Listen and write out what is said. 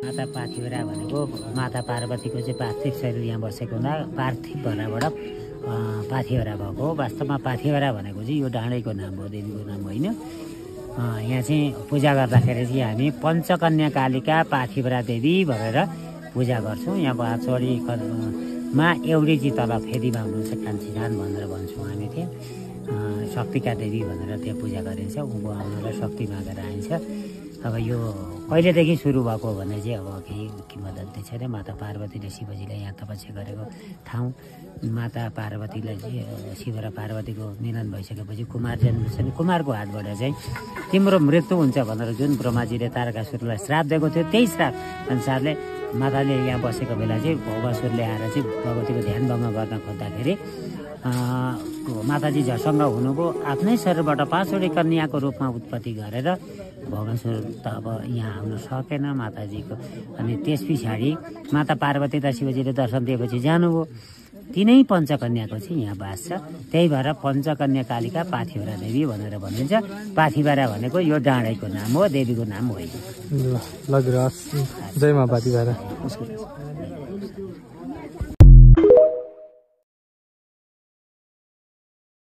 माता पाथिभरा भनेको माता पार्वतीको चाहिँ पार्थिव शरीर यहाँ बसेको हुँदा पार्थिव भराबाट पाथिभरा भएको हो। वास्तवमा पाथिभरा भनेको चाहिँ यो डाँडैको नाम हो, देवीको नाम होइन। यहाँ चाहिँ पूजा गर्दाखेरि चाहिँ हामी पञ्चकन्या कालिका पाथिभरा देवी भनेर पूजा गर्छौँ। यहाँ 5 वडीमा एउटी चाहिँ तल फेदीमा हुनुहुन्छ, कान्छी धान भनेर भन्छौँ हामी त्यहाँ। शक्तिका देवी भनेर त्यहाँ पूजा गरिन्छ। उँभो आउनलाई शक्ति मागेर आइन्छ। अब यो कहिलेदेखि सुरु भएको भने चाहिँ अब केही किंवदन्ती छैन। माता पार्वतीले शिवजीलाई यहाँ तपस्या गरेको ठाउँ। माता पार्वतीलाई चाहिँ शिव र पार्वतीको मिलन भइसकेपछि कुमार जन्मिन्छन्। कुमारको हातबाट चाहिँ तिम्रो मृत्यु हुन्छ भनेर जुन ब्रह्माजीले तारकासुरलाई श्राप दिएको थियो, त्यही श्राप अनुसारले माताले यहाँ बसेको बेला चाहिँ भौकासुरले आएर चाहिँ भगवतीको ध्यान भङ्ग गर्न खोज्दाखेरि माताजी झसङ्ग हुनुभयो। आफ्नै शरीरबाट 5 वटी कन्याको रूपमा उत्पत्ति गरेर भौकासुर त अब यहाँ आउन सकेन माताजीको। अनि त्यस पछाडि माता पार्वती र शिवजीले दर्शन दिएपछि जानुभयो। तिनै पञ्चकन्याको चाहिँ यहाँ बास छ। त्यही भएर पञ्चकन्या कालिका पाथिभरा देवी भनेर भनिन्छ। पाथिभरा भनेको यो डाँडैको नाम हो, देवीको नाम होइन। ल, जय मा पाथिभरा।